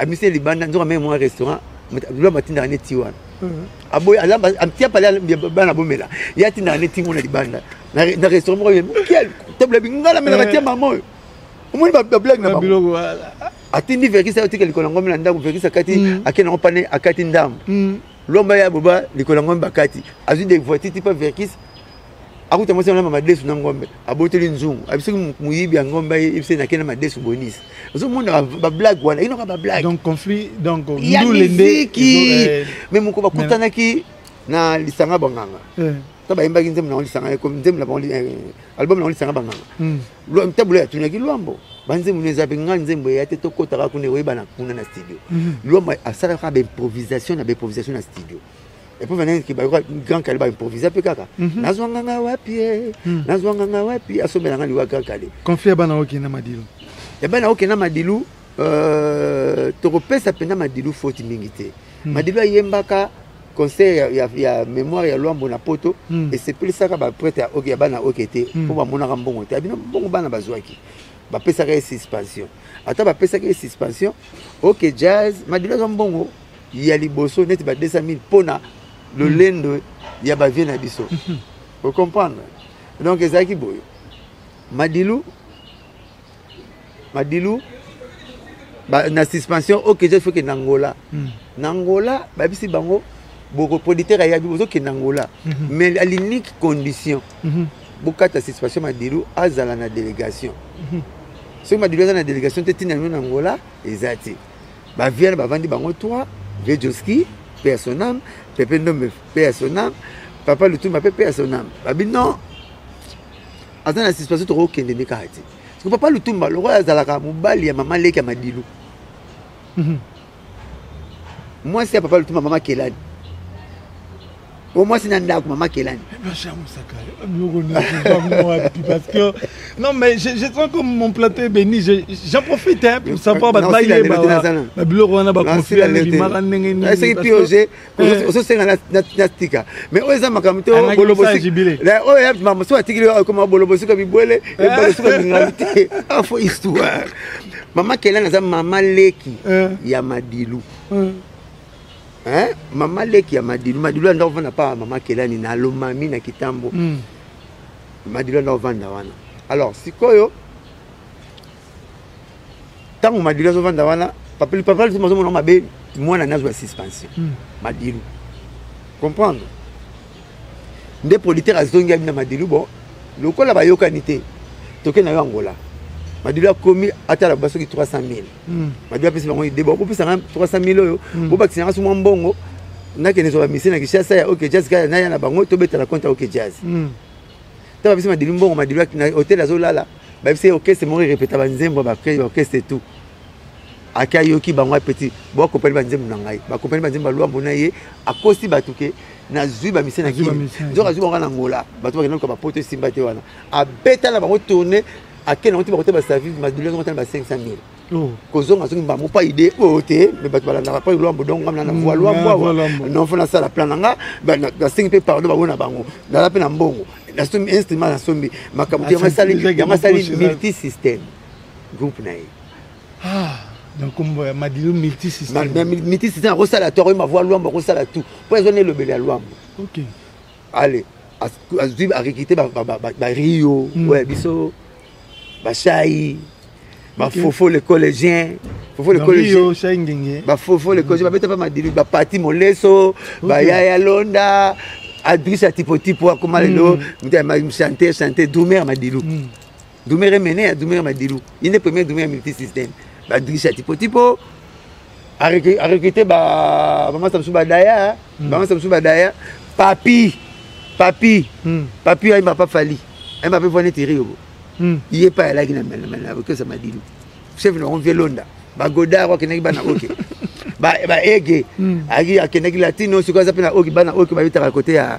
Abimisi libanda, nzoka meme mwa restaurant Lwambo atindaka neti wana. Aboyi alamba tia pale bana bomela, ye atindaka neti ngo na libanda na restaurant moko table bingala melaka tia mama oyo. Omoni bablague na bango, atindi Verkis ayotika likolo yango na ndako. Verkis akati, akende yango pane, akati ndambo. Lwamba ya boba likolo yango bakati, azwi de voiture ti pa Verkis, akuta mwasi wana madesu na ngombe, aboteli nzungu, abi soki moyibi ya ngombe ayebisi nakende madesu bonisi. Ozomona bablague wana, inoka bablague. Donc conflit, donc ya miziki. Mais moko bakutanaki na Lisanga Banganga, ta bayembaki nzembo nango Lisanga, nzembo na bango, album nango Lisanga Banganga. Tabula atunaki Lwambo: banzembo no eza mpe nga nzembo eya te, tokɔtaka kuna, ekoyebana kuna na studio. Lwambo asalaka baimprovisation na baimprovisation na studio. Et puis venait bayoka Grand Kallé, baimprovisa mpe kaka: nazwanganga wapi e, nazwanganga wapi, asombelanga liwa Grand Kallé. Conflit ya bana okenda Madilu. Ya bana okenda Madilu, tokopesa mpenza Madilu faute mingi te. Madilu ayembaka concert ya mémoire ya Lwambo na Poto. Esepelisaka baprêtre ya oke ya bana oke te, mpo bamonaka mbongo te. Abino mbongo bana bazwaki, bapesaka ye suspension. Ata bapesaki ye suspension, OK Jazz, Madilu azwa mbongo ya liboso neti ba 200 000 mpona lolendo ya bavie na biso, ocomprendre? Donc ezalaki boye: Madilu na suspension, OK Jazz faut kende Angola. Na Angola bayebisi bango: producteur ayabi, bozokende Angola, mais à l'unique condition, bokata suspension, Madilu azala na délégation. Soki Madilu aza na délégation te, ntina bino na Angola eza te. Baviane bavandi bango 3: vieux Joski, paix à son âme, Pepe Ndombe, paix à son âme, papa Lutumba mpe, paix à son âme. Babi non, aza na suspension, tokokende nde kaka te. Parce que papa Lutumba lokola azalaka mobali ya mama leki ya Madilu, mwasi ya papa Lutumba, mama Kelani, o mwasi na ndako mama Kelani. Parce que non, mais je sens comme mon plateau est béni, j'en profite, hein, pour savoir babiloko wana, baconflit ebimaka ndenge nini. Soki pioge ozosenga natika, mais oyo eza makambo te. Oyo makambo so atikili okoma bolobo, suka bibwele ebalo, suka bingami te, afo histoire. Mama Kelani aza mama leki ya Madilu, hein? Mama leki ya Madilu. Madilu anda kovanda pa mama Kelani na Lomami na Kitambo. Madilu anda kovanda wana. Alors sikoyo, ntango Madilu azovanda wana, papa Lutumba azomona mabe, mwana nazwa suspension. Madilu comprendre nde producteur azongi, abi na Madilu: bon, lokola bayokani te, toke na yo Angola. Madilu akomi, atala ba soki 300 000. Madilu apesi bango idée: bon, bopesanga 300 000 oyo, bobakisanga so mwa mbongo, nakende zwa bamisi na Kinshasa ya OK Jazz, kaka naya na bango, tobetala compte ya OK Jazz. Ta bapesi Madilu mbongo. Madilu na hotel azolala, bayebisi orchestre moko erepeta banzembo, baorchestre tout. Ake, ayoki bango, apeti boakopani banzembo na ngai, bakopani banzembo balwambo na ye. Akosi bato ke nazwi bamise na Kini, nzoka azwi bango na Ngola. Bato bakenda luka bapoto, esimba te. Wana abeta na bango tourne, ake nango te, bakote baservice. Madilu azongo tana ba 500 000. Kozonga, azongi mbamo pa idée oyo te, mais bato balandaka pa Lwambo. Donc ngamna na voix Lwambo awa, non, faut nasala plan na nga. Nasengi mpe pardon bango na bango, naza mpe na mbongo, nasombi instrument, nasombi makambo te. Yango asali Multi Système, groupe na ye. Donc kombo ya Madilu Multi Système. Multi Système, akosala to akoyemba voix Lwambo, akosala tout mpo ezwa na elobeli ya Lwambo. Allez, azwi, arecruté bario oyo biso, bashai, bafofo le collégien, fofo le collégien, bafofo le collégien, babeta mpa Madilu, bapati moleso, bayaya londa, Adrice ya Tipo Tipo, akoma lelo chanteur, chanteur drummer Madilu, drummer emene ya drummer Madilu, ye nde premier drummer ya Multi Système. Badrice ya Tipo Tipo, arecruté bamasa mosusu, badaya, bamasa mosusu, badaya, papi, papi, papi ayemba pa Fally, ayemba mpe voix neti Rio. Ye pa alaki na orchestre Madilu, chef na bango vieux Londa, bagodard akendaki bana oke, baege aki akendaki latino, sikoyo aza mpe na oki, bana oki babetaka kote ya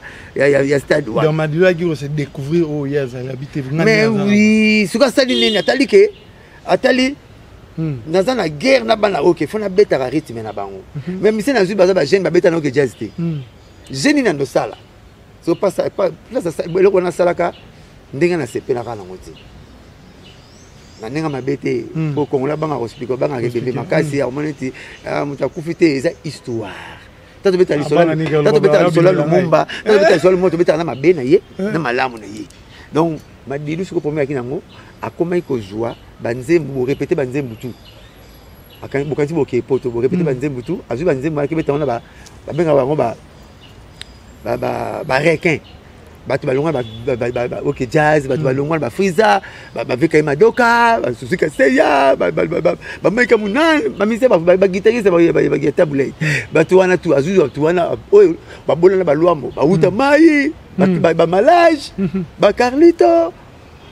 stade. Wana Madilu aki kose découvrir oyo ye azali abi te. Mais oui, sikoyo asali nini? Atali ke atali naza na guerre na bana oke, faut nabetaka rythme na bango. Mais mise nazwi, baza bajeune, babeta na OK Jazz te. Jeune nini andosala? So eloko wana asalaka ndenge nasepelaka nango te. Na ndenge mabe te, po Congolais abangaka koexpliquer, abangaka ebembe makasi. Akomona neti moto akufi te, eza histoire. Ta tobeta lisolo, ta tobeta lisolo ya Lumumba, ta tobeta lisolo ya Lumumba, tobetaka na mabe na ye na malamu na ye. Donc Madilu sikoyo, problème ayaki nango, akomaki kozwa banzembo, borépéter banzembo tu, bokanisi bokee poto, borépéter banzembo tu, azwi banzembo ayaki beta wana, babengaka bango barequin, bato balongwa OK Jazz, bato balongwa bafrisa, bavekaye madoka, basusuka seya, bamaika munane, bamisia, baguitariste ya Tabu Ley, bato wana tu azwi, bato wana oyo babolana, balwambo bauta mai, bamalage, bacarlito,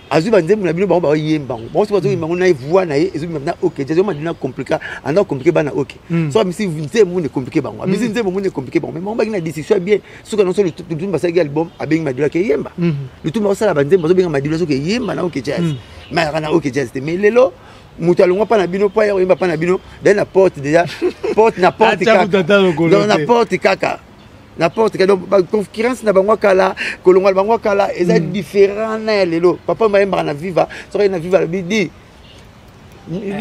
azwi banzembo na bino, bango bayemba yango, bango soki bazoyemba yango na voix na ye ezobima na OK Jazz. Madina compliqué, anda compliqué bana OK. So amisi nzembo mune compliqué bango, amisi nzembo mune compliqué bango, mais bango baki na décision ya bien. Soki nyonso Lutumba asalaki album, abengi Madilu ake yemba. Lutumba osala banzembo, azobenga Madilu azoki eyemba na OK Jazz, mais ayaka na OK Jazz te. Mais lelo moto alongwa mpa na bino mpo aya koyemba mpa na bino, dai na porte déjà, porte na porte kaka, donc na porte kaka, na porte kaka. Donc baconcurrence na bango kala, kolongwa na bango kala eza différent na ya lelo. Papa bayembaka na Viva, soki aye na Viva, alobi di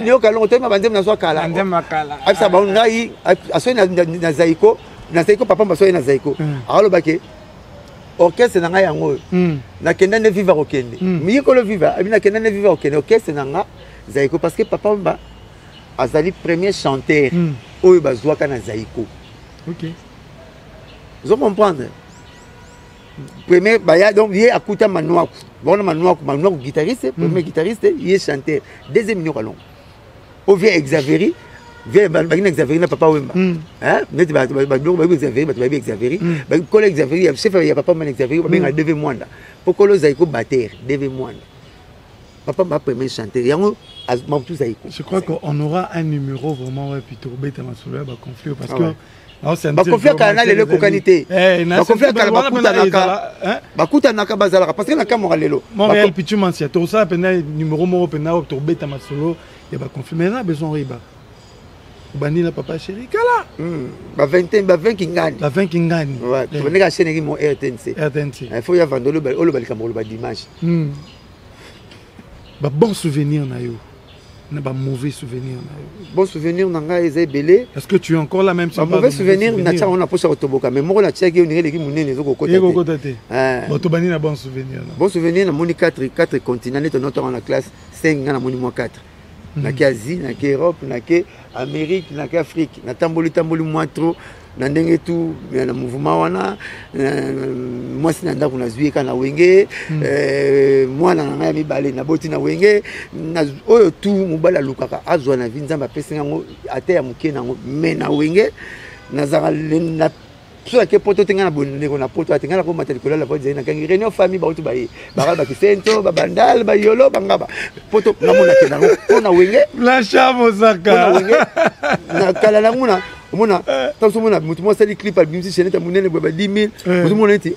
yoka longo, toyemba banzembo nazwa kala, abisa bango ngai asoki na Zaiko, na Zaiko, papa basoki na Zaiko, alobake orchestre na ngai yango oyo, nakenda nde Viva kokende miyekolo Viva, abi nakenda nde Viva kokende, orchestre na nga Zaiko, parce que papa Wemba azali premier chanteur oyo bazwaka na Zaiko. Ozo comprendre? Premier baya, donc ye akuta Manuaku, baona Manuaku, Manuaku guitariste, premier guitariste, ye chanteur, deuxième Nyoka Longo o vient Xaveri, vient baki na Xaveri na papa Wemba, neti babiloko bayebi Xaveri, bato bayebi Xaveri, kolo Xaveri, chef ya papa Wemba na Xaveri, babenga DV Mwanda, po kolo Zaiko bater DV Mwanda, papa ba premier chanteur yango mabutu Zaiko. Je crois qu'on aura un numéro vraiment, ouais, puis tobeta masolo ya baconflit, parce que Baconflit ya kala na lelo ekokani te. Baconflit ya kala, bakutanaka, bakutanaka, bazalaka, parce que na kamwaka lelo. Montréal Pichu Mansia, tosala mpenza numéro moko mpenza oyo tobeta masolo ya baconflit, mais eza besoin oyeba obandi na Papa Chéri kala. Ba 20, ba 20 kingani. Ba 20 kingani. Tobandeka chaîne eki mo RTNC. RTNC. Faut ya vanda oloba likambo, oloba dimanche. Ba bon souvenir na yo na ba mauvais souvenir na yo? Bon souvenir na ngai eza ebele. Est-ce que tu es encore là même? Ba mauvais souvenir, natiaka ngo na posa kotoboka, mais moko natiaki oyo ndenge eleki monene, ezokokota te. Bon, tobandi na bon souvenir. Bon souvenir, namoni 4 continent. Nde tonotango na classe 5, ngai namoni mwa 4. Nake Asie, nake Europe, nake Amérique, nake Afrique, natamboli tamboli mwa trop na ndenge tu na mouvement wana. Mwasi na ndako nazwi ye kaka na Wenge, mwana na ngai ya mibale naboti na Wenge. Oyo tu mobali alukaka azwa na vie, Nzambe apesi yango, ata ya moke nango, mais na Wenge nazalaka. So ake poto te, ngai na bondeko na poto ate, ngai nakomata likolo ya la voie, nakangi réunion famille, bauti baye baka bakisento, babandal, bayolo, bangaba poto, ngamona kenda yango mpo na Wenge. Blanchard Mosaka. Wenge na kala nango na omona ntango omona motu moko asali clip, abimisi chaînette ya monene boye ba 10 000, ozomona neti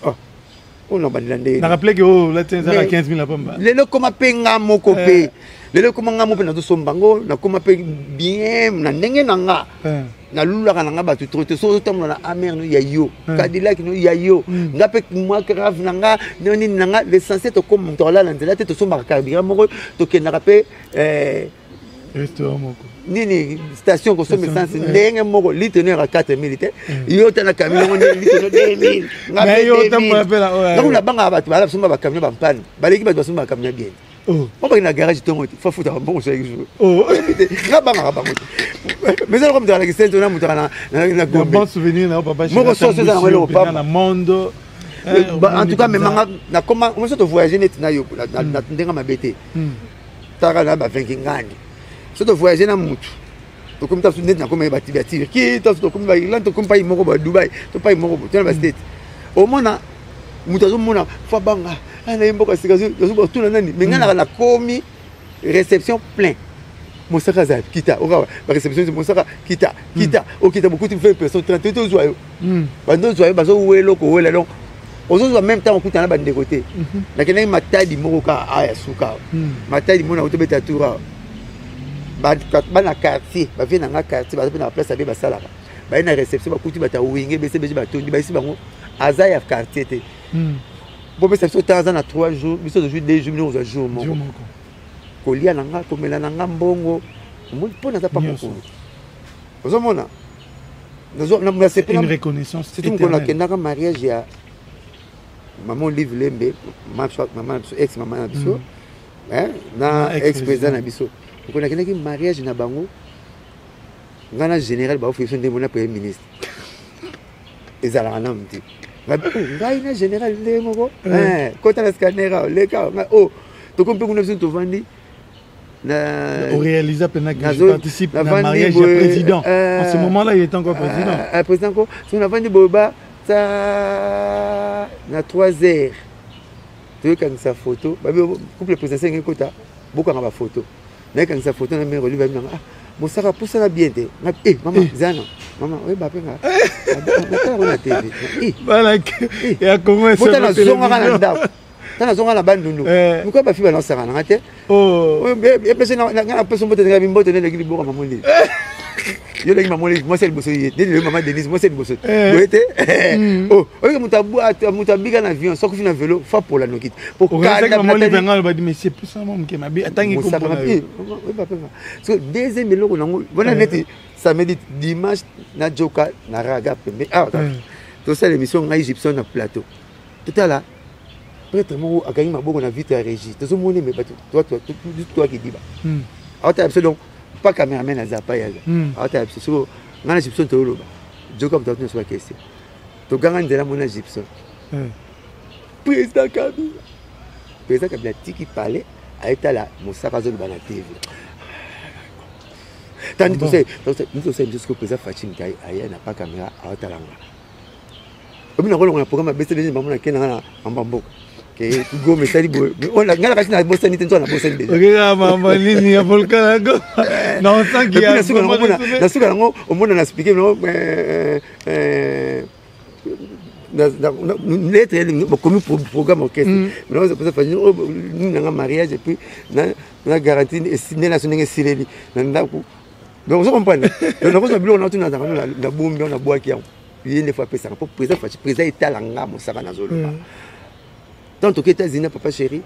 oyo na bandela ndenge. Na rappelé que oyo olati ezaka 15 000 na pamba. Lelo ekoma mpe nga moko, mpe lelo ekoma nga moko mpe nazosomba ngo, nakoma mpe bien na ndenge na nga, nalulaka na nga bato trop te. So ozotambola na Hummer no ya yo, Cadillac no ya yo, nga mpe mwa grave na nga no nini na nga. L'essentiel, tokoma moto alala nzela te, tosombaka carburant moko, tokendaka mpe restaurant moko. Nini, station kosomba essence ndenge moko, litre no yaka 4000 te, yo ta na camion yango nde litre no 2000. Nga nabangaka bato bala basomba bacamion, bampane baleki bato basomba bacamion bien mo baki na garage ntongo te, fa futaka mbongo chaque jour. Nga bangaka bango te, mais eza moto alaki sento na moto na Gombe. Bon souvenir na papa. Moko soso eza nango eloko pamba na monde. En tout cas, memanga nakoma omoso tovoyage neti na yo na ndenge mabe te, taka na bavenki ngani. So tovoyage na mutu, tokomi taso neti nakomi bati ba Turquie, taso tokomi ba Irlande, tokomi pai moko ba Dubai, to pai moko tona ba State, omona moto azomona fa banga na ye mboka sika, azotuna nani. Me ngai naka nakomi réception plein, Mosaka aza kita okawa baréception, Mosaka kita kita, okita bokuti 20 personnes, 30, tozwa yo, bando ozwa yo, bazowela, okowela, donc ozozwa même temps okutana na bandeko te. Nakendaki Matadi moko kaka aya suka Matadi mona otobeta tour awa, bana quartier bavie na nga quartier, baza mpe na baplace abe basalaka, baye na réception, bakuti bato ya Wenge BCBG batondi, bayesi bango aza ya quartier te, bopesa biso temps, aza na 3 jours, biso tozwi 2 jours, bino kozwa jour moko. Kolia na nga, komela na nga, mbongo omoni mpo naza pa mokolo. Ozomona une reconnaissance. Surtout mokolo nakendaka mariage ya mama Olive Lembe, mama na biso, ex mama na biso, na ex président na biso. Mokolo nakendaki mariage na bango, ngai na général baofi biso ndenge mona premier ministre ezalaka nanu te. Ngai na général ndenge moko, kota na scanner, leka o tokomi mpe kuna, biso tovandi. Réalisa pendant que je participe au mariage du président. En ce moment-là, il était encore président. Président ko, so navandi boye ba ta na 3 heures, toyokangisa photo, babi couple présidentiel ngai kota bokanga bafoto. Nayekangisa photo na mère Olive, abinanga: "Ah, mosaka, pusana bien te." Eh mama, zana mama oyeba mpe nga natala na TV. Ya Congo. Bota nazongaka na ndako, ta nazonga na Bandundu, mikoya bafi banosaka nanga te. Epese nga napesa mbote, nga mbote nde eleki liboka mama Olive. Yo olengi mama Olive, mwasi ya liboso ye nde lelo mama Denise, mwasi ya liboso boye te. Oyoki moto abika na avion, soki na velo fa pola noki te. Po deuxième eloko nango wana neti samedi, dimanche na joka na raga pembe awa, tosala émission, ngai Gibson na plateau, totala prêtre moko akangi maboko na vitre ya régie, tozomona me bato twaki diba aotala biso. Donc pa cameraman aza pa yaza aotala biso. Soko ngai na Gibson toloba, joka moto atuna so baquestion, toganga nzela mona Gibson, président Kabila, président Kabila atiki palais, ayetala mosaka azoloba na TV. Tandi tosala biso sikoyo, président Fatshi moto aya na pa caméra aotala nga. Obi nakolonga na programme abcbg, bango nakendanga na mamba mboka ke Goma esali boye, ngai nakasi nabosani te, nzoka nabosani. Déjà mamba nini ya volcan yango na osanki. Ya na suka yango omona na expliquer lettre bokomi programme orchestre nini nanga mariage, et puis na garantie nde naso ndenge esileli na ndako. Donc ozo comprendre, donc nakozwa biloko na tuna na bombi na bwaki yango. Ye nde fo apesaka mpo président Fatshi, président etala nga mosaka nazoloba. Tant toke États-Unis na papa chéri,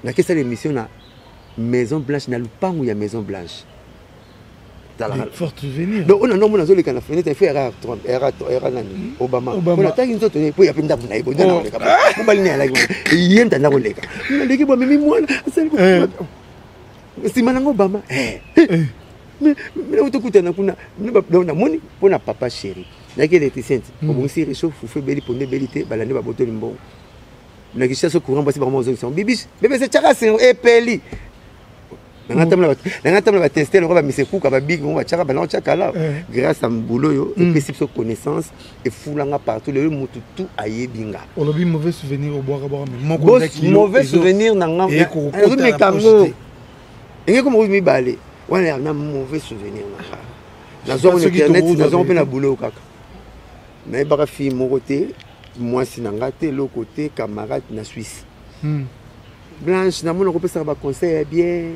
nakesala émission na Maison Blanche, na lupangu ya Maison Blanche. Fort souvenir. Donc oyo na nazoleka na fenêtre, ifo era Trump, era nani, Obama. Mpo natangi nzoto ne po ya mpe ndako na ye boye, nakoleka mobali ne alaki ye nta nakoleka, naleki bo amemi mwana, asali nsima nango Obama. Mais tokutana kuna, namoni mpo na papa chéri, nayaki électricien ti obongisi réchaud, fufu ebeli, pondu ebeli te, balandi babotoli mbongo na Kinshasa, courant basi bango ozongisa bibishi bebese tiaka sengo epeli. Nanga tambola bateste lokola bamise kuka babiki bango batiaka bango tiaka la. Grâce à mbulu oyo epesi biso connaissance, efulanga partout, lelo motu tu ayebi nga. Olobi mauvais souvenir obwaka bwaka, mais moko? Mauvais souvenir na nga azomeka yango enge koma oyo mibale wana na mauvais souvenir na nga, nazwango na internet, nazwango mpe na boulot kaka. Nayebaka fille moko te, mwasi na nga te, eloko te, camarade na Suisse, Blanche. Namona kopesaka baconseil ya bien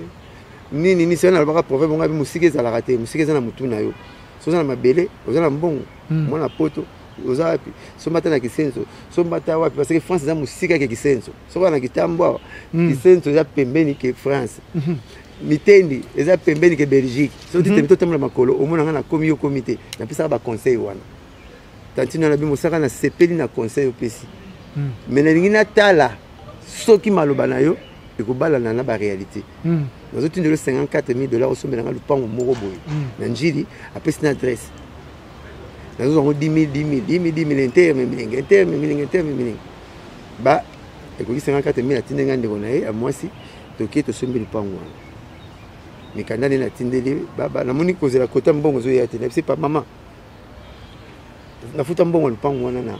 nini nini. Soki nalobaka proverbe ngo abi mosika ezalaka te, mosika eza na motu na yo. So oza na mabele, oza na mbongo, mwana poto oza wapi, somba ata na Kisenso, somba ata wapi, parce que France eza mosika ke Kisenso. Soki na Kitambo awa, Kisenso eza pembeni ke France, Mitendi eza pembeni ke Belgique. Soki titemi totambola makolo, omona nga nakomi, yo komi te. Napesaka baconseil wana. Tantine wana bi mosaka, nasepeli na conseil opesi, mais nalingi natala soki maloba na yo ekobalana na baréalité. Nazotindela 54 000 dollars, osombelanga lupango moko boye na Njili. Apesi na adresse, nazozwa yango 10 000, 10 000, 10 000, 10 000, interme milingi, interme milingi, interme milingi, ba ekoki 54 000. Atindi ngai ndeko na ye ya mwasi, toke tosombi lupango wana, mikanda nde natindeli. Namoni kozela kota mbongo ezoya te. Nayebisi pa mama, nafuta mbongo lupango wana na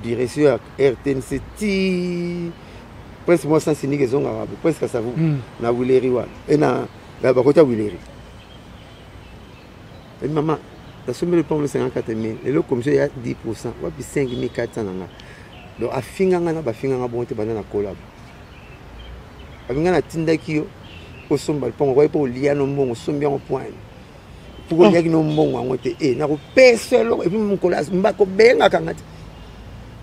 direction ya RTNC ti prince mwa sens unique ezongaka bo prince Kasavu na Wileri wana e na bakota Wileri. Ebi mama, nasombeli lupango 54 000, lelo commission ya 10, wapi 5 400 na nga? Donc afinganga na bafinganga bongo te. Banda na kolabo abi nga natindaki yo osomba lupango koyi mpo olia no mbongo, osombi yango point mpo oliaki no mbongo yango te. E nakopesa eloko et puis mokolo bakobengaka nga te,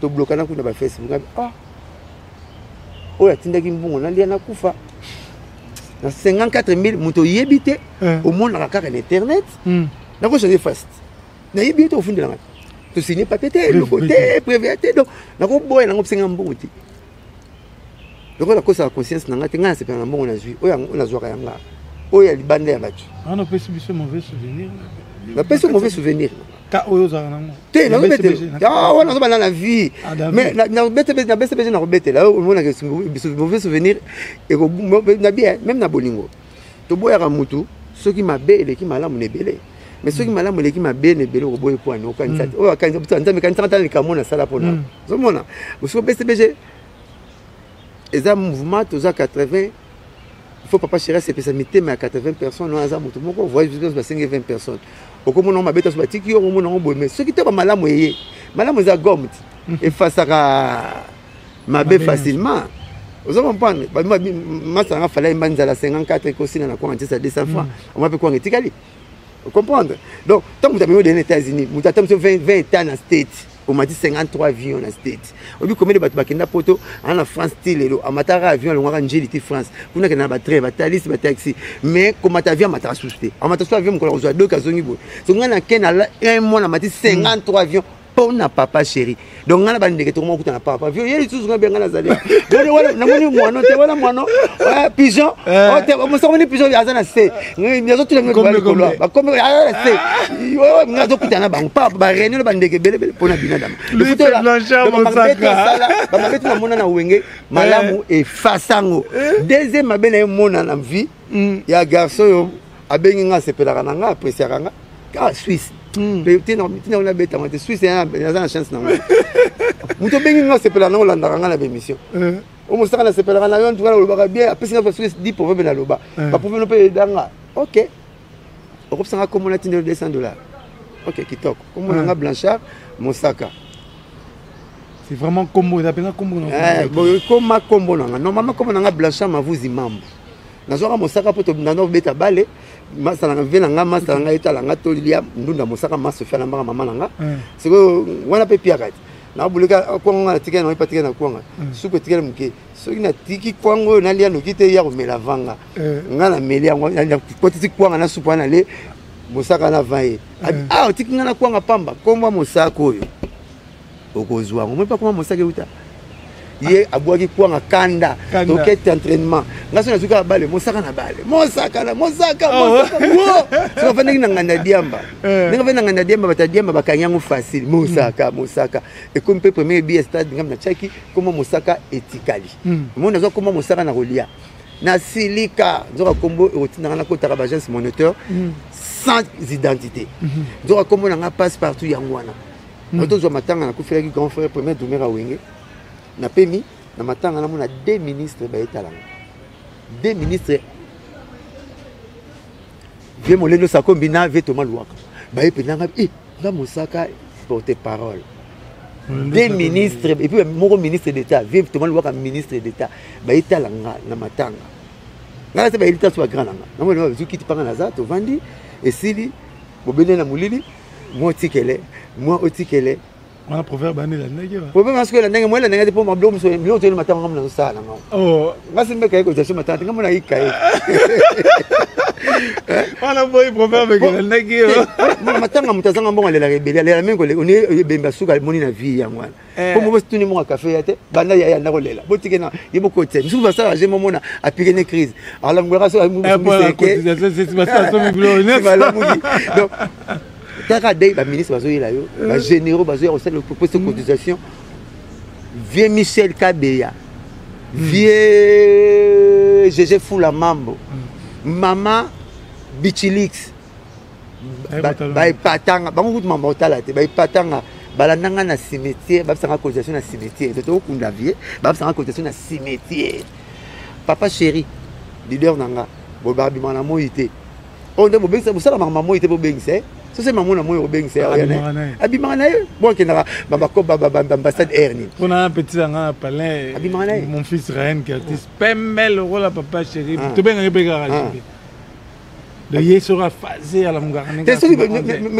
toblokana kuna bafacebook. Abi ah, oyo atindaki mbongo nalia nakufa. Na 54 000, moto oyebi te, omonaka kaka na internet. Nakochange fast, nayebi ye te, ofundelanga te, tosigne papier te, eloko te, prévu te. Donc nakoboya nango, bisenga mbongo te. Lokola nakosaka conscience na ngai te, ngai nasepela na mbongo nazwi oyo nazwaka yanga, oyo ya libanda ya bato. Wana opesi biso mauvais souvenir. Napesi mauvais souvenir. Ka oyo ozalaka nango. Te, nazobetela wana, nazobanda na vie, mais na BCBG nakobetela. Omonaka mauvais souvenir na bien, même na bolingo toboyaka mutu soki mabe eleki malamu na ebele. Mais soki malamu eleki mabe na ebele, okoboya pwani okanisa te. Oyo akanisa Nzambe, kanisaka tala likambo nasala mpona ozomona. Soki BCBG eza mouvement, toza 80, il faut papa chéri asepesa mitema ya 80 personnes. Wana aza motu moko, voyage biso basengi 20 personnes, okomona ngo mabe taso batiki yo, okomona ngo boye. Mais soki te bamalamu eye, malamu eza gomme ti efasaka mabe facilement. Oza comprendre? Masa nanga fala yemba nzala 54 ekosila na kwanga ntisa 200 francs, omwa mpe kwanga etikali. Comprendre? Donc ntango moto amemi odene États-Unis, moto ata moso 20 état na state, omati 53 avion na state, oyebi combien de bato bakenda poto aa na France ti lelo? Amataka avion, alongwaka Njeli ti France kuna, akenda na batrain, batalisi, bataxi, mais komata avion amataka susu te. Amata susu avion mokolo akozwa doki, azongi boye. So ngai nake na un mois, namati 53 avion mpo na papa chéri. Donc ngai na bandeke tokoma kokutana, papa avion ye lisusu, ngai benga nazali namoni mwano te, wana mwano pigeon mosaka, moni pigeon aza na se, azotuna likolo, bakombe aza na se, ngai azokutana na bango pa baréunion na bandeke ebelebele mpona binadama. Bamabe to namona na Wenge, malamu efasango. Deuxième mabe na ye mona na vie ya garçon oyo abengi nga, asepelaka na nga, appréciaka nga kaka Suisse. Tina nabetanga te Suisse, naza na chance nango. Moto obengi nga, asepelaka na olandaka nga na bémission omosaka, nasepelaka na yo ntuka, olobaka bien. Apesi nga soki 10 proverbe, naloba baproverbe mpe edanga. Ok, okopesanga kombo, natindelo 200 $. Ok, kitoko. Kombo na nga Blanchard Mosaka. C'est vraiment kombo eza mpenza kombo? Koma kombo na nga normalement, kombo na nga Blanchard Mavuzi Mambo. Nazwaka mosaka mpo nanda kobeta bale, masa nanga, ve na nga, masa na ngai etala nga, tolia ndunda mosaka, ma Sofia nambaka mama na nga. Sikoyo wana mpe piaka ti nabulika kwango, nga natikali nango epa tikali na kwanga, suku etikali moke. Soki natiki kwango oyo nalia noki te, ya komela vanga nga nameli yango, kotisi kwanga na supu wana, le mosaka na van ye. Ah, otiki nga na kwanga pamba. Komba mosaka oyo okozwa yango, moi mpa koma mosaka euta ye abwaki kwanga kanda. Tokete entraînement, nga so nazwi kaka bale, mosaka na bale, mosaka na mosaka, mosaka wo. Soki afandaki na nganda diamba, ndenge afandi na nganda diamba, bato ya diamba bakangi yango facile. Mosaka, mosaka ekomi mpe premier bi ya stade, ngambi natiaki koma mosaka etikali. Moi nazwa koma mosaka na kolia nasilika, nzoka kombo ekotindanga nakotaka baagence moniteur sans identité. Nzoka kombo na nga passe partout yango wana. Tozwa matanga, nakufelaki grand frère, premier drummer Awenge. Napemi na matanga, namona deux ministres bayetalanga, deux ministres, vieux Molendo Sakombi na vieux Thomas Luwaka. Baye mpenza nga, eh, nga mosaka porte parole, deux ministres, et puis moko ministre d'état, vieux Thomas Luwaka ministre d'état. Bayetala nga na matanga, nga se bayeli taso bagrand na nga, namoni bazwi kiti mpanga, naza tovandi, esili bobende na molili, mwa otikele, mwa otikele. Wana proverbe ane elandaki? Proverbe wana soki elandaki, mwa elandaki te, mpo mabiloko mosusu, biloko toyeli matanga, ngambo nazosala nango. Nga si mbeka ye cotisation matanga te, ngambo nayika ye. Wana boyi proverbe elandaki. Matanga, moto azanga mbongo alelaka ebele, alela mingi, oni ebembe asuka amoni na vie yango wana. Po mo tuni mongo kafe ya te, banda ya yanda kolela, botike na ye, bokotisa misusu basala je momona apike ne crise alamgolaka so balamuki. Donc taka dei baministre bazoyela yo, bagénéraux bazoya kosala propose cotisation, vieux Michel Kabeya, vieux GG Fula Mambo, mama Bichilix, baepatanga bango kutu mama otala te, baepatanga balandanga na cimetière, babisanga cotisation na cimetière. Tokokunda vieux, babisanga cotisation na cimetière. Papa chéri, leader na nga, boye babima na moi te, oyo nde bobengisa, bosalamaka mamoi te, bobengisa soso mamo na moi, obengisa abimaka na ye, bo akendaka baambassade air nini. Mpona petit na nga na palais. Abimaka na ye. Mon fils Ryan Curtis, pembe lokola papa chéri, tobengaki mpe kaka jibe. Donc ye soki aphase alamukaka. Te, soki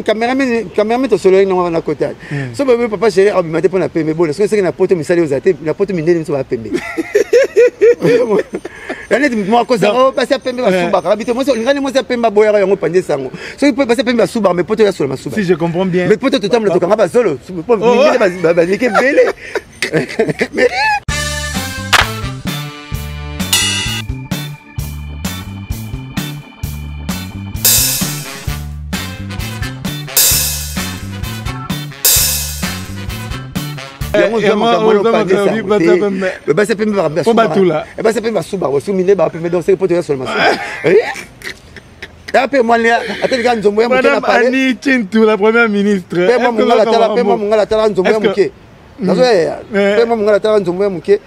cameraman tosololaki nango wana kota, so bobe papa chéri abima te mpona pembe bona. Soki soki na poto misali ozala te, na poto mindele miso baya pembe. Ya neti moto moko akosaka, oh, basi ya pembe basubaka bite. Mwasi olingani, mwasi ya pembe aboyaka yango, pande sango. Soki mpe basi ya pembe basubaka, mais poto ya sola masuba. Si je comprends bien. Mais poto totambola, tokanga bazolo baleki ebele, mais yango ozwa makambo wana, opande sango te. Basi pembe basi pembe basubaka, basumi nde bapembe. Donc seke poto ya sola masuba ta mpe mwana atelika nzombo ya moke na palais. Annie Tshintu, la première ministre. Mpe mwa mongala tala, mpe mwa mongala tala nzombo ya moke nazoyaya, mpe mwa mongala tala nzombo ya moke.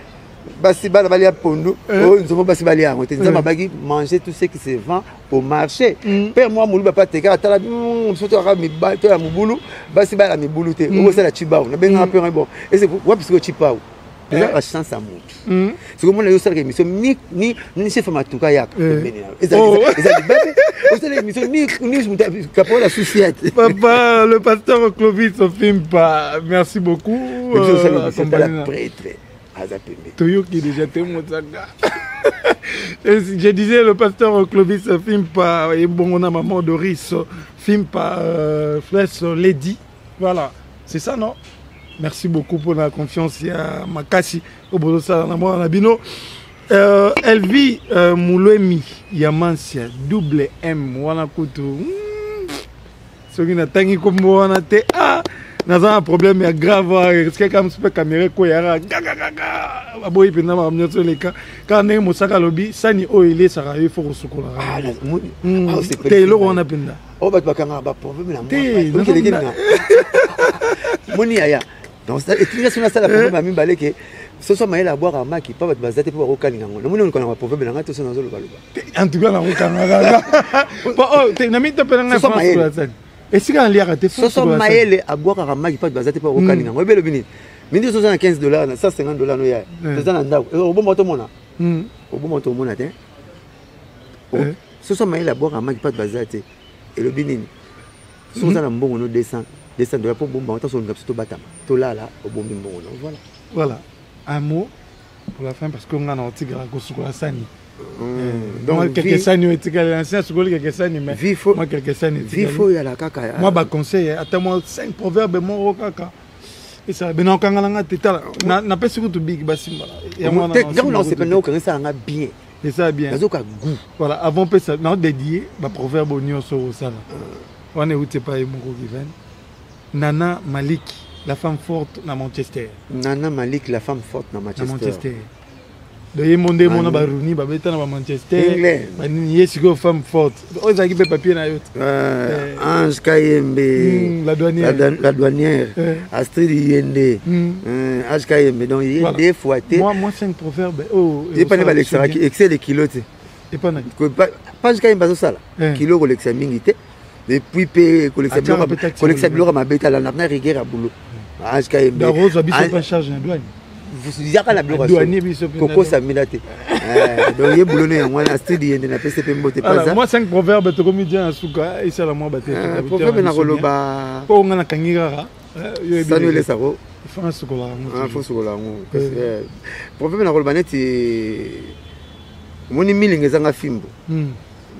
Basi bana balia pondu, oyo nzombo basi balia yango te. Nzambe abaki manger tout ce qui se vend au marché. Père mwa moluba mpe atekaka, tala biso toyaka mibali to ya mobulu, basi bala mibulu te. Okosala chibau nabengaka mpe ngai, bon, ese wapi sikoyo chipau? Eza bachance ya motu. Soki omona yo osalaka émission ni chef ya matuka yaka pembeni na yo, eza libabe. Osala émission ni kapola susi ya te. Papa le pasteur Clovis Ofimpa, merci beaucoup. Osala émission, tala prêtre aza pembeni. Toyoki déjà te mozanga. Je disais, le pasteur Clovis Fimpa et bon, on a maman Doris Fimpa, Fless Lady. Voilà, c'est ça, non? Merci beaucoup pour la confiance. Il y a Makasi, Obozo na bino. Elvi Mouloemi Yamansia, double M, wana kutu. Soki natangi kombo wana te, ah, naza na problème ya grave, risque kaka mosu mpe caméra ekoyaka gagagaga. Baboyi mpenza makambo nyonso eleka kaka ndenge mosaka alobi, sani oyo elesaka yo ifo kosukolaka te, eloko wana mpenza. Oyo bato bakangaka baproblème na mwa moni yaya etinga so nasala problème ya mibale ke soso mayele abwaka maki mpa bato baza te mpo bakokalinga yango. Namoni olukana baproverbe na ngai to so nazolobaloba. En tout cas nakokanga kaka na mito mpe na ngai esika naliaka te. Soso mayele abwakaka maki mpa bato baza te mpo bakokalinga yango. Oyebi elobi nini? Mindi toza na 15 dollar na 150 dollar no yaya, toza na ndako, obomba tomona, obomba tomona te. Soso mayele abwakaka maki mpa bato baza te, elobi nini? Soki oza na mbongo no 200 200 dollar mpo bomba, ntanso olinga biso tobatama, tolala, obombi mbongo no, voilà. Voilà, un mot pour la fin, parce que nga na otikala kosukola sani. Donc quelque sani oyo etikali ancien asukoli quelque sani, mais moi quelque sani. Vie faut oyala kaka. Moi baconseil, ata mwa 5 proverbe moko kaka esala bena okanga na nga te. Tala, napesi kutu big basimbala. Ntango na osepela, okanga esalanga bien. Eza bien. Nazoka goût. Voilà, avant mpesa na dédié baproverbe nyonso osala wana euti epai ye moko Given. Nana Malik, la femme forte na Manchester. Nana Malik, la femme forte na Manchester. Na Manchester. Donc ye mo nde mona baruni babeta na bamanchester banini, ye sikoyo femme forte oyo ezalaki mpe papier na yo te. Ange Kayembe. La douanière. La douanière Astrid Yende, Ange Kayembe, donc ye nde fois te. Moi cinq proverbe oyo. Ye pane balekisaka excès de kilo te. Epana. Ange Kayembe azosala kilo kolekisa mingi te, et puis mpe kolekisa biloko mabe te, alanda na rigueur ya boulot. Ange Kayembe. Biso pa charge na douane. Yaka na biloko kokosa mila te. Donc ye bulo yango wana, Astrid Yende, napesi mpe mbote. Moi cinq proverbe, tokomi dia na suka, esala mwa bate. Proverbe nakoloba. Mpo nga nakangi kaka. Sani olesako. Faut nasukola yango. Faut sukola yango. Proverbe nakoloba neti omoni milinga ezanga fimbo,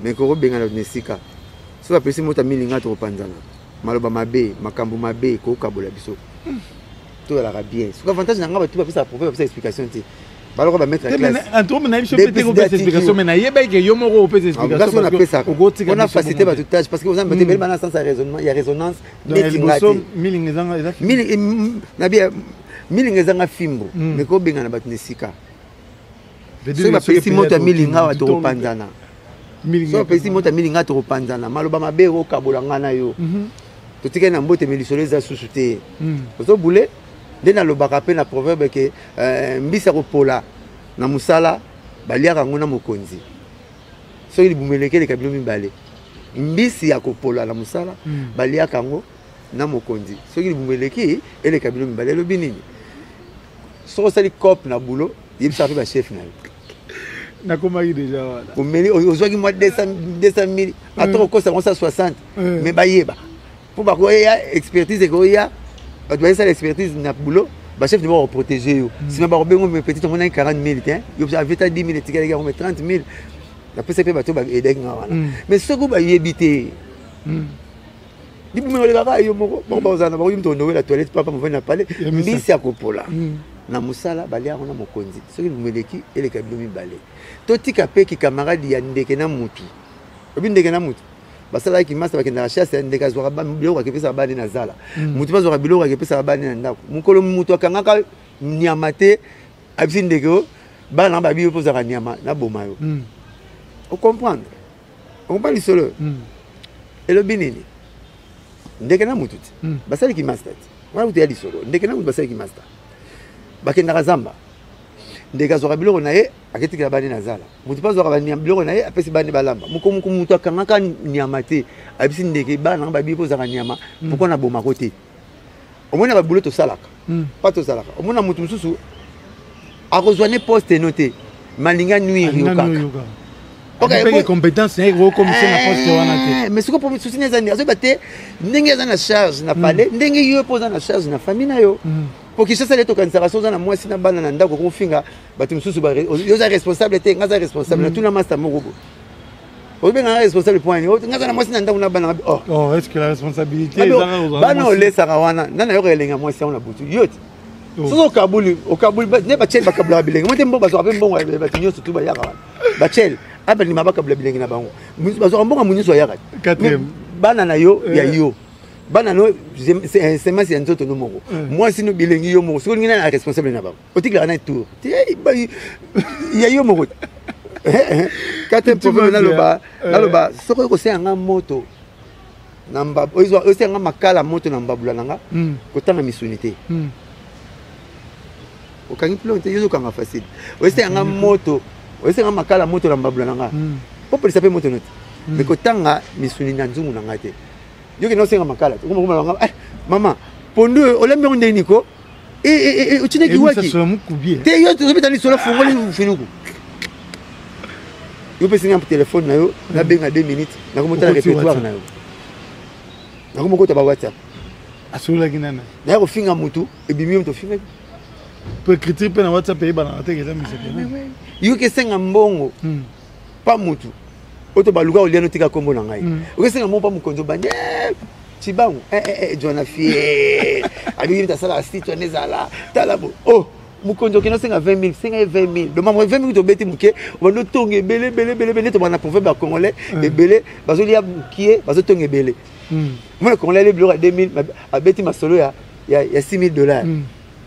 mais kokobengana na esika soki apesi moto ya milinga, tokopanzana. Maloba mabe, makambo mabe kokabola biso. Toyalaka bien. Soki avantage na nga, bato bapesaka proverbe, bapesa explication te, baloko bamaître ya classe. Na biso mpe te kopesa explication, mais nayebaki ke yo moko opesa explication. Napesaka mpona facilité bato tâche, parce que oza bato ebele bana sens ya raisonnement, ya résonance neti nga te. Milinga ezanga Nabi milinga ezanga fimbo, mais kobengana bato na esika, soki bapesi moto ya milinga awa, tokopanzana. Soki bapesi moto ya milinga, tokopanzana. Maloba mabe okabola nga na yo, totikali na mbote, lisolo eza susu te. Ozobule nde nalobaka mpe na proverbe ke mbisi ya kopola na mosala baliaka yango na mokonzi. Soki libumu eleki, eleka bino mibale. Mbisi ya kopola na mosala baliaka yango na mokonzi, soki libumu eleki, eleka bino mibale. Elobi nini? Soki osali coop na boulot, yebisaka mpe bachef na yo. Nakomaki déjà wana. Omeli, ozwaki mwa 200 mille, ata kokosa bango 160, mais bayeba mpo bakoya expertise, ekoya bato bayesala expertise na boulot. Bachef ne bakoprotege yo. Nsima bakobengo, me petit omonaki 40 000 te, yo aveta 10 000 etikalaki yango, me 30 000 napesaki mpe bato baedaki nga wana. Mais soki bayebi te, libumu olekaka yo moko, bango bazala na bango, yo moto onowela toilette, papa movandi na pale, mbisi ya kopola na mosala balia yango na mokonzi. Soki libumu eleki, eleka bino mibale. Totika mpe kikamaradi ya ndeke na mutu. Obi ndeke na mutu basalaki masa, bakendaka chasse, ndeke azwaka biloko akepesaka bani na zala, mutu mpe azwaka biloko akepesaka bani na ndako. Mokolo mutu akangaka nyama te, abisi ndeke o bana na babi, yo mpo ozalaka nyama, naboma yo. Ocomprendre, ocomprendre lisolo elobi nini? Ndeke na mutu te basalaki master te wana, kutu ya lisolo. Ndeke na mutu basalaki master, bakendaka zamba, ndeke azwaka biloko na ye aketikela bani na zala, motu mpe azwaka biloko na ye apesi bani balamba. Mokomuku motu akangaka nyama te, ayebisi ndeke, bana nanga babi mpo ozalaka nyama, pourquoi nabomako te? Omoni na babulo tosalaka pa tozalaka, omona motu mosusu akozwa ne poste no te, malinga nuire yo kaka. Ok, compétence na ye ekokomisa na poste wana te. Mais sikoyo susi na eza nini? Azoyeba te ndenge aza na charge na palais, ndenge yo mpo oza na charge na famille na yo. Po Kinshasa le tokanisaka so oza na mwasi na bana na ndako, okofinga bato mosusu, yo oza responsable te, nga aza responsable. Natuna master moko bo obenga nga responsable point nini? Nga aza na mwasi na ndako na bana. Oh, oh, est-ce que la responsabilité bana olesaka wana, nani ayoka elenga mwasi yango na butu? Yo te. Soki okabuli, okabuli nde bachele bakabulaka bilenge mo te, mbongo bazwaka mpe mbongo ya bato nyonso tu bayaka wana. Bachele abalima bakabula bilenge na bango, bazwaka mbongo ya nyonso ayaka. Bana na yo ya yo, bana no semence ya nzoto no moko, mwasi no, bilengi yo moko. Soki olingi nani responsable na bango, otikelaka na tour ya yo moko. Quatrième problème, naloba naloba soki okosenga nga moto na mbabu, osenga nga makala moto na mbabula na nga, kotanga misuni te. Okangi plon te, yo ozokanga facile. Osenga nga moto, osenga makala moto na mbabula na nga, po polisa mpe moto no te, mais kotanga misuni na nzungu na nga te. Yo kende osenga makala te, okomona nga, eh, mama, pondu oyo olambi yango ndenge niko otinaki waki te? Yo tozobeta lisolo, fongoli finuku, yo pesi nga telefone na yo, nabenga 2 minutes, nakomotala répertoire na yo, nakomokota ba WhatsApp. Asololaki nana. Naya kofinga motu, ebimi yo moto ofingaki. Po écriture mpe na WhatsApp eyebanaka te, eza miseke. Yo kesenga mbongo pa motu oyo to baluka kolia, notika nkombo na ngai. Okesenga mbongo pa mokonzi, obandi cibangu jona fie abiki miti asalaka site wana ezala tala bo. Oh, mokonzi okende osenga 20 000, senga ye 20 000. Donc mambo 20 000 tobeti moke, obandi otonga ebele ebele ebele ebele. Tobanda proverbe ya Congolais, ebele bazolia mokie, bazotonga ebele. Mona Congolais ale biloko ya 2 000, abeti masolo ya 6 000 dollars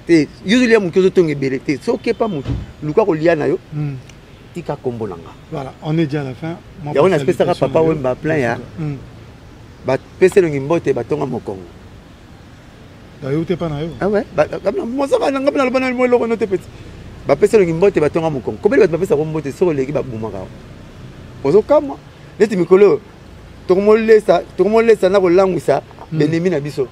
te. Yo ozolia moke, ozotonga ebele te. Soki okepa motu, luka kolia na yo, tika kombo na nga. Voilà, on est déjà à la fin. Yango napesaka Papa Wemba plein ya bapesa elongi mbote, batonga mokongo. Bayo te, pa na yo. Ah ouais, mosaka na nga mpe naloba na mo eloko no te. Peti bapesa elongi mbote, batonga mokongo. Kobeli bato bapesaka mbote, soki oleki babumaka, ozokamwa neti mikolo oyo tokomolesa, tokomolesa na kolangwisa benemi na biso.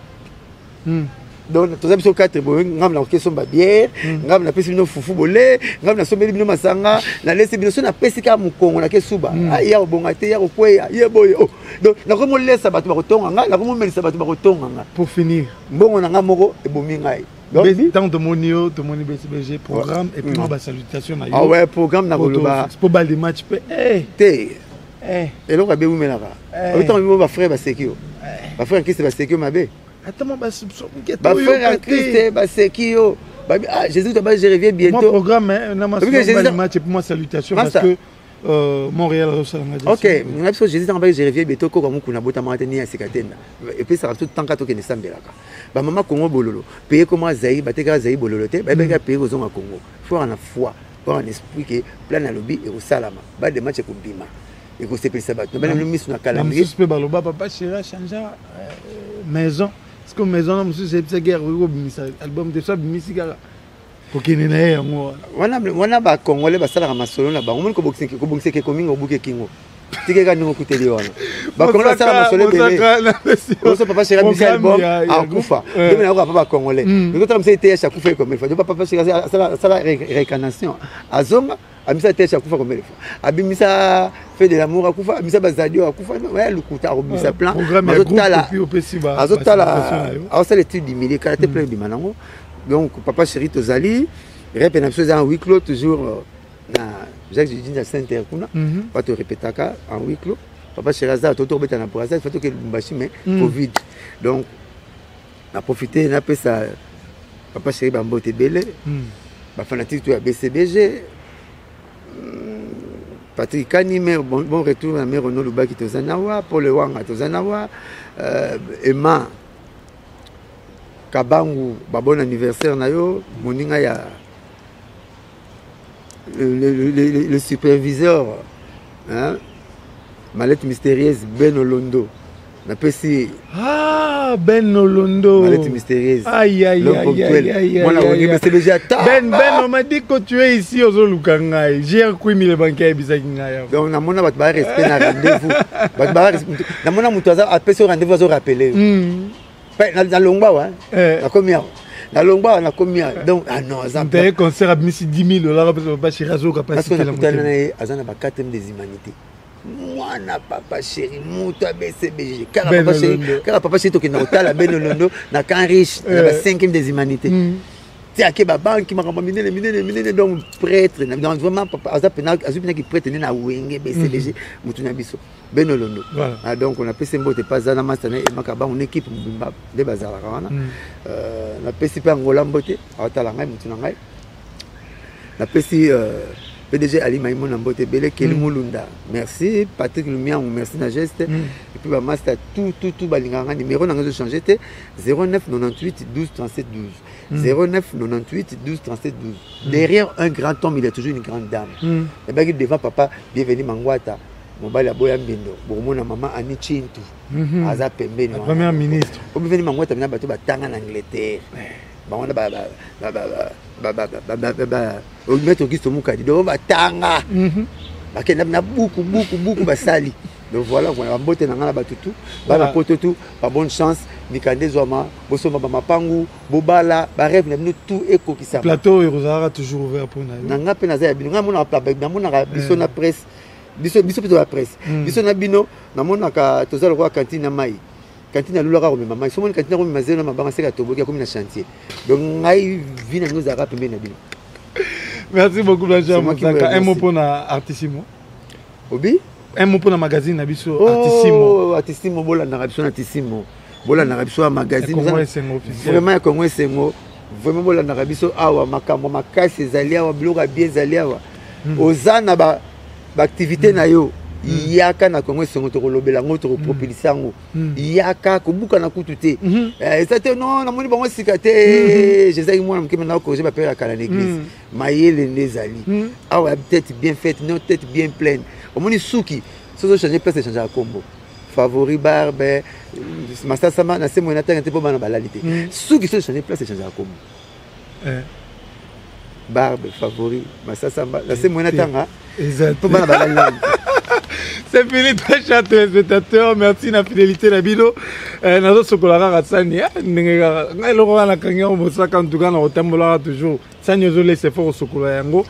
Donc toza biso 4 boye, ngambi nakoki esomba bière, ngambi napesi bino fufu bole, ngambi nasombeli bino masanga, nalesi bino. So napesi kaka mokongo, nake suba, ya kobonga te, ya kokweya ye boye. Oh, donc nakomolesa bato bakotonga ngai, nakomomelisa bato bakotonga ngai. Pour finir, mbongo na ngai moko ebomi ngai. Ntango tomoni yo, tomoni BCBG, programme et puis mwa basalutation na yo. Ah ouais, programme na koloba po balle de match mpe. Te, eloko abewumelaka otango bimo, bafrère baseki yo, bafrère ya Kriste baseki yo mabe. Ata mwa bafrère ya Kriste baseki yo, babi: "Ah, Jésus taba, je reviens bientôt." Programme na match et puis moi salutation, parce que Montréal osalanga. Ok, nga biso Jésus ntango baki je reviens bientôt, koka mokuna botamaka te, ni ya sika te. Epesaka biso tanka tokende esambelaka bamama Kongo bololo paye koma Zaïre, batekaka Zaïre bololo te, bayebaki paye kozonga Kongo. Fo na foi, oyo na esprit ke plan alobi ekosalama, balle de match ekobima, ekosepelisa bato na bana miso na calendrier. Mosusu mpe baloba papa chéri achange maison, parce que maison na mosusu eyebisaki akoki kobimisa album te, so abimisi kaka kokende na ye yango. Wana wana Bacongolais basalaka masolo na bango. Omoni kobongisa ekeko mingi, obuki ekingo, tikeka ndenge okuteli wana. Bacongolais basala masolo ebele. Oso papa chéri abimisi album, akufa ndenge nayoka pa Bacongolais ekotala mosa eteyashe akufa ekomeli fa. Papa chéri asala réincarnation, azonga, abimisa eteyashe akufa combien de fois, abimisa fait de l'amour akufa, abimisa bazadio akufa. Ya lukuta, akobimisa plan, azotala, azotala, aosala étude du milieu kala te, plan ebima nango. Donc papa chéri, tozali rep na biso eza en huis clos toujours, na Jacques Jidinja Center kuna. Bato répétaka en huis clos. Papa chéri aza, to tobeta na Brazza, faut toke Lubumbashi, mais Covid. Donc na profité, napesa papa chéri bambote ebele, bafanatique to ya BCBG, Patrick Kanime, bon, bon retour na mère Ono Lubaki, toza nawa Paul Wanga, toza nawa Emma Kabangu, ba bon anniversaire na yo, moninga ya le superviseur, hein, mallette mystérieuse Ben Olondo, napesi. Ah, Ben Olondo. Mallette mystérieuse. Aïe, aïe, l'homme aïe, ponctuel. Aïe, aïe, Mwana aïe, wenge aïe. BCBG ata. Ben, Ben, on m'a dit que tu es ici, ozoluka ngai. J'ai kwimi le banquier ebisaki ngai awa. Donc namona bato baya respect na rendez-vous, bato baya respect. Namona moto aza apesi yo rendez-vous, azorappeler yo. Nalongwa awa, nakomi awa, nalongwa awa, nakomi awa. Donc ah non, aza Ntaye concert abimisi 10 000 dollars, apesa papa chéri, azoyoka parce que pasi te na nakutana motema. Na ye, aza na ba 4 des humanités, mwana papa chéri, moto ya BCBG kaka. Ben Papa chéri. Olondo. Kaka papa chéri, tokenda kotala Ben Olondo na camp riche na ba 5e des humanités. Ti ake babanki, makambo minene minene minene. Donc prêtre donc vraiment papa aza pena, azwi mpenaki prêtre nde na wenge BCBG, motu na biso Ben Olondo. Ah, donc napesi mbote mpe aza na masta na ye emaka bango na équipe mobimba nde bazalaka wana. Napesi mpe Angola mbote, aotala ngai, motu na ngai. Napesi PDG Ali Maimona mbote ebele, Keli Mulunda merci, Patrick Lumiangu merci na geste. Et puis bamaster tout tout tout balingaka ngai. Numéro na ngai ezochange te: 09 98 12 37 12, 09 98 12 37 12. Derrière un grand homme, il y a toujours une grande dame. Ebaki devant papa Bienvenu Mangwata, mobali aboya mbindo, bokomona mama Ani Chintu aza pembeni La wana. première ministre. Po Bienvenu Mangwata mina bato batanga na Angleterre, bango wana maître Auguste Mukadi, donc batanga, bakenda na buku buku buku basali. Donc voilà, voilà bambote na ngai na bato tu bana poto tu, babonne chance, mikanda ezwama, bosomba bamapangu, bobala, barêve na bino tout ekokisama. Plateau oyo ekozalaka toujours ouvert mpona yo. Na nga mpe naza ya bino. Ngai namonaka biso na presse, biso biso mpe toza presse. Biso na bino, namonaka toza lokola cantine na mai. Cantine alulaka komema mai, somoni cantine akomema zelo na mabanga, seka toboki, akomi na chantier. Donc ngai vi na bino ezalaka pembeni na bino. Merci beaucoup, Blanchard C'est moi qui vous Mosaka. Un mot remercie. mpona Artissimo. Obi. Un mot mpona magazine na biso Artissimo. Oh, Artissimo, bolandaka biso na Artissimo, bolandaka biso ya magazine. Congo Esengo officiel. Vraiment, ya Congo Esengo, vraiment bolandaka biso awa. Makambo makasi ezali awa, biloko ya bien ezali awa. Oza na baactivité na yo, yaka na Congo Esengo, tokolobela yango, tokopropulse yango. Yaka kobuka na kutu te. Eza te non, namoni bango sika te, jezalaki mwana moke, na corrige bapere ya kala na église. Mayele nde ezali awa, tête bien faite, no tête bien pleine. Omoni suki soki ochange place, echangeaka kombo, favori, barbe, masasama na se moye natanga te mpo bana balali te. Suki soki ochange place, echangeaka kombo. Barbe, favori, masasamba na se moye natanga Exact. mpo bana balali nani. C'est fini, très chers téléspectateurs. Merci na fidélité na bino. Nazo sokola kaka sani, ah, ndenge kaka ngai eloko wana nakangi yango mosaka. En tout cas, na kotambolaka toujours sani ozolesa effort kosokola yango.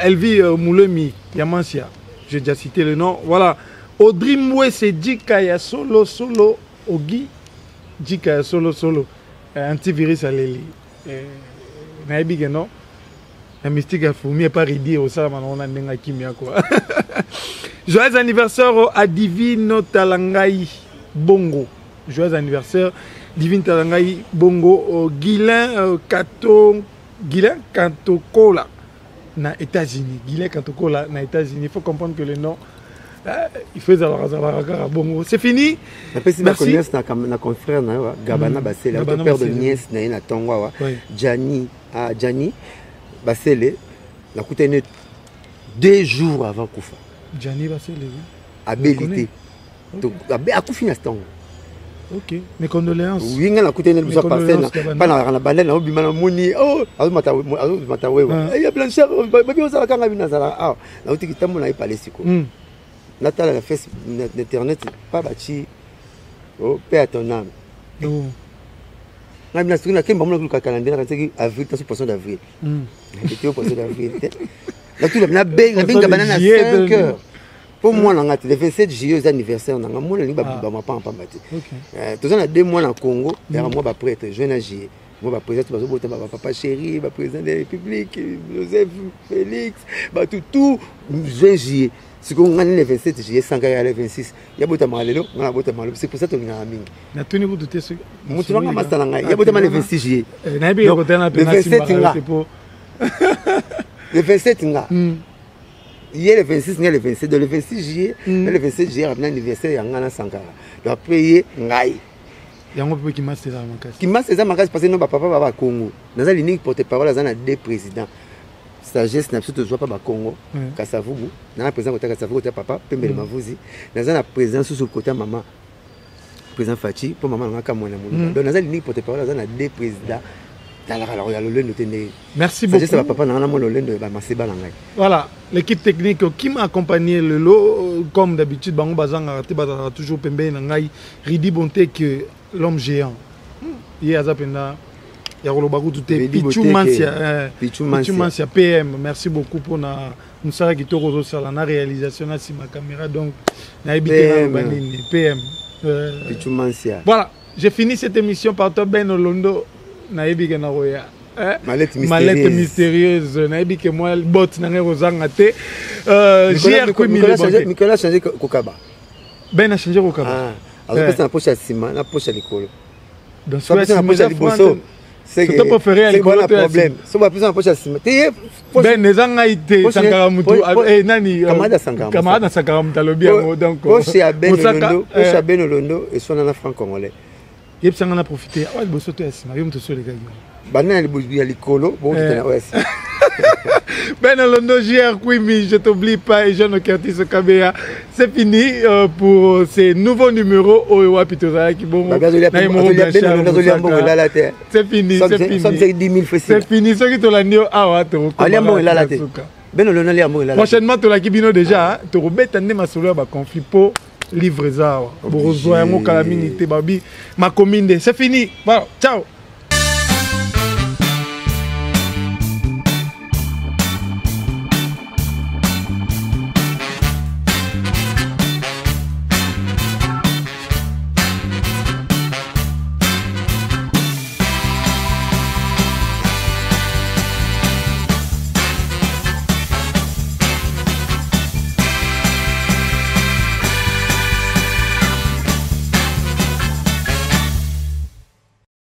Elvi Moulemi Yamansia, j'ai déjà cité le nom. Voilà, Audrey Mwese Djika ya solo solo, Ogi Djika ya solo solo. Antivirus aleli. Nayebi ke non na mystique ya fourmi epa ridi osalama nango na ndenge akimia quoi. Joyeux anniversaire à Divine Talangai Bongo. Joyeux anniversaire Divine Talangai Bongo. Guilain Kato, Guilain Kantokola na États-Unis. Guilain Kantokola na États-Unis, il faut comprendre que le nom il faut ezalaka zalaka kaka bongo. C'est fini. Napesi Merci. baconfiance na confrère na yo Gabana Basele. Gabana père de Basele. nièce na ye na ntongo awa. Jani, ah, Jani Basele, nakutani 2 jours avant kufa. Gianni Basele, oui. Abeli connais. te. Akufi na ntongo. Ok, mes condoléances. Wi, nga nakutani na Mes biso parcelle. condoléances, Gabana. Mpa na bandele, naobima, namoni, oh, azomata wewa. Ah. Ya Blanchard babi, ozalaka nga bino, nazala awa, nauti kitambo na ye pale sikoyo. Natala na face na internet pa batie: "Oh, paix à ton âme." Ngai bina soki nakemba mona koluka calendrier, nakanisaki avril, taso poisson d'avril. Ete yo poisson d'avril te, natula nabenga bana na Juillet, 5 heures mpo mwana nga te. Le 27 juillet eza anniversaire na nga, mwana alingi Ah. bamapanga pamba te. Ok. Toza na 2 mois na Congo, yaka mwa baprêtre, juin na juillet. Mo baprésident to bazobotama, bapapa chéri, baprésident de la République, Joseph, Félix, bato tout 20 juillet. Sikoyo ngai le 27 juillet, Sankara ya le 26, ya botamaka lelo, ngai nabotamaka lelo. C'est pour ça tolingaka mingi. Natuni kutu te soki motu nanga masta na ngai, ya botama le 26 juillet. Nayebi kotana. Le 27 nga, le 27 nga, ye le 26, ngai le 27. Donc le 26 juillet na le 27 juillet, na anniversaire ya ngai na Sankara. Donc après ye, ngai. Yango mpe kimasi ezala makasi. Kimasi eza makasi parce que no bapapa ba Bakongo, naza l'unique porte parole aza na deux présidents. Sagesse na biso tozwa mpa Bakongo. Kasavubu, naza na président kota Kasavubu, kota papa Pembele Mavuzi, naza na président susu kota mama, président Faci, mpo mama nanga Kamwena Moluba. Donc naza l'unique porte parole aza na deux présidents. Talaka ya lolendo te ndenge. Merci beaucoup. Sagesse ya bapapa nanga na mwa lolendo ya bamaseba na ngai. Voilà, l'équipe technique qui m'a accompagné le lot, comme d'habitude, bango bazanga te, bazalaka toujours pembeni na ngai, Ridi Bonte que l'homme géant. Ye aza penda ya koloba kutu te. Ridi Pichu Boteke. Mansia, Pichu Pichu Mansia. Mansia PM, merci beaucoup pour na mosala kitoko ozosala na réalisation na nsima caméra. Donc nayebi te PM. naloba nini. PM. Pichu Mansia. Voilà, j'ai fini cette émission par toi, Ben Olondo. Nayebi ke nakoya. Eh? Mallette Mallette mystérieuse. mystérieuse. Nayebi ke mwa bot na ngai kozanga te. JR Kwimi Nicolas le banquier. Nicolas changé kokaba. Ben a changé kokaba. Ah, azopesa na poche ya nsima na poche ya likolo. Donc So apesa na poche ya liboso, c'est Surtout préféré ya c'est likolo wana to ya problème. So bapesa na poche ya nsima te, ye Ben eza ngai te, Sankara mutu nani Camarade ya Sankara. Camarade ya Sankara mutu alobi yango, donc Poche ya Ben Mosaka, Olondo, poche ya Ben Olondo eswana na franc congolais. Yebisanga na profite, awa liboso to ya nsima, yo moto osi olekaki. Banda na ya likolo bokokita na oyo ya nsima. Ben Olondo, JR Kwimi, je t'oublie pas, et Jean Curtis Kabeya. C'est fini pour ces nouveaux numéros. Oyo wapi tozalaki bongo. Babi azolia Na Emoro azolia Ben Blanchard, Olondo azolia mbongo Mosaka. elala te. C'est fini, c'est fini. Somme 10 000 fois. C'est fini. Soki tolandi yo awa, tokokoma Alia mbongo elala te. suka. Ben Olondo alia mbongo elala te. Prochainement, tolaki bino déjà, tokobeta nde masolo ya baconflit po livre eza awa. Bokozwa yango kala mingi te, babi makomi nde. C'est fini. Voilà, ciao.